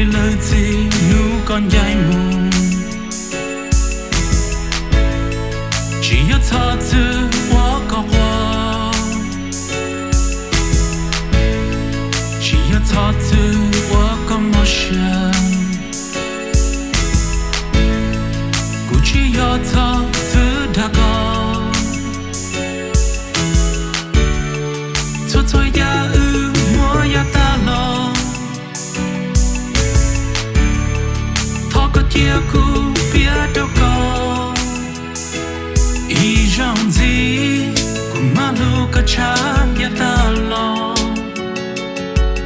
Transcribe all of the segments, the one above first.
Tej lawv txib hnub koj ncaim mus, tsis yog txhob txwm ua koj quaj, tsis yog txhob txwm ua koj mob siab. Kuv tsis yog txhob txwm dag koj, txhua txhua yam wb muab yav tag los, thov koj cia kuv piav rau koj. Ib zaug ntxiv, kuv maj hlub koj tshaj yav tag los.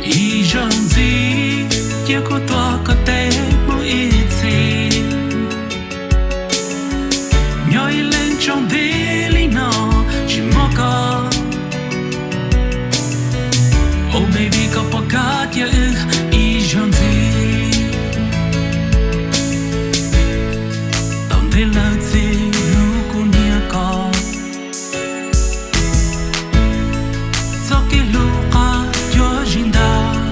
Ib zaug ntxiv, cia kuv tuav koj tes mus ib txhis. Nyob ib leeg tsaus nti li no, tsis muaj koj. Oh baby, koj pom kab cia wb ib zaug ntxiv. Tau ntev lawm txij hnub kuv nyiam koj, txoj kev hlub qab yuav zis ntag.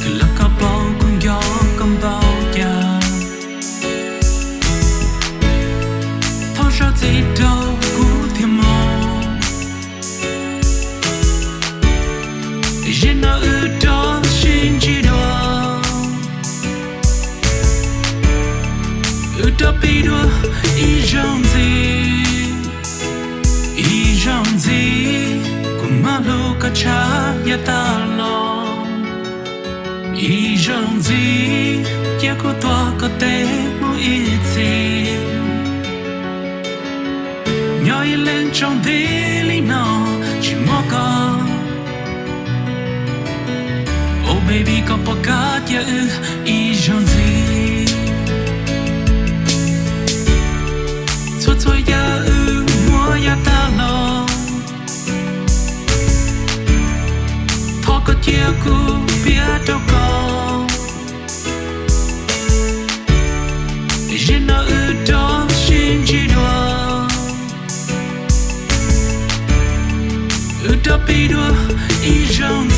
Kws lawv koj paub kuv nco koj npaum cas, thov zam txim rau kuv thiab mog. Zaum no wb rov sib ntsib dua, wb rov pib dua ib zaug ntxiv. Ib zaug ntxiv, kuv maj hlub koj tshaj yav tag los. Ib zaug ntxiv, cia kuv tuav koj tes mus ib txhis. Nyob ib leeg tsaus nti li no, tsis muaj koj. Oh baby, koj pom kab cia wb ib zaug ntxiv. Txhua txhua yam wb muab yav tag los, thov koj cia kuv piav rau koj. Zaum no wb rov sib ntsib dua, wb rov pib dua ib zaug